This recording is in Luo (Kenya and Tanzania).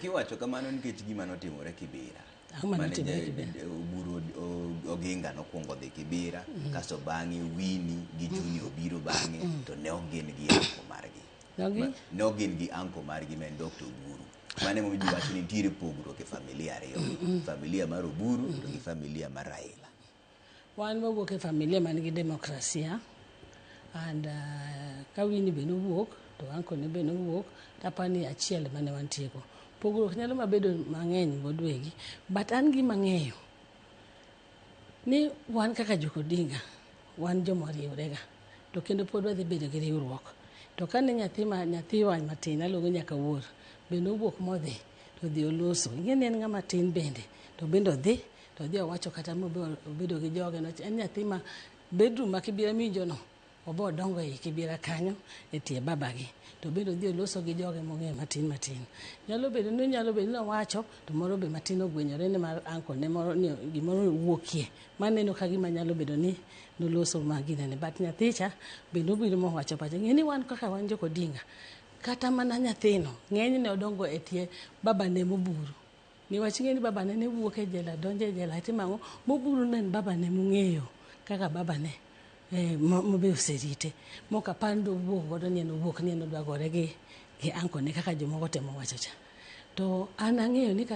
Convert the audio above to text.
Kiwacho kamano nikech gima notimore Kibera. Ang'o mane Mane otimore Kibera? Oburu Oginga nokwongo dhi Kibera, kasto bang'e Winnie gi Junior obiro bang'e, to ne ok gin gi anko margi. Ne ok gin gi anko margi ma en Dr. Oburu. Mano emomiyo ji wacho ni nitiere pogruok e familia ariyo. Familia mar Oburu to gi familia mar Raila. Wan wawuok e familia man gi demokrasia and ka Winnie be nowuok to anko ne be nowuok tapani ni achiel mane wantie go. Pogruok nyalo mabedo mang'eny godwegi, but an gima ang'eyo ni wan kaka Jok Odinga wan joma oriwre ga to kendo pod wadhi bedo gi riwruok. To kane nyathi ma nyathiwa matin aluongo nyaka wuor be nowuok modhi to odhi oloso. Ing'e ni en ng'ama tin bende to bende odhi to odhi owacho kata mobedo gi joge en nyathi ma bedroom ma Kibera miwinjo no obo odongo ei Kibera kanyo e tie babagi to bende odhi oloso gi joge mong'eyo matin matin. Nyalo bedo ni nyalo bedo ni owacho to moro be matin ogwenyore ni mar uncle ne moro ni gimoro wuokie maneno ka gima nyalo bedo ni noloso ma ginene, but nyathicha bende obiro mowacho pache. Ng'e ni wan kaka wan Jok Odinga kata mana nyathino ng'enyne odongo e tie babane moburu niwach ing'e ni babane ne wuok e jela donjo e jela timo ang'o moburu ne en babane mong'eyo kaka babane mobe oserite mok apar ni dowuok godo ni en owuok ni en odwa gore gi uncle ne kaka jomoko temo wacho cha. To an ang'eyo ni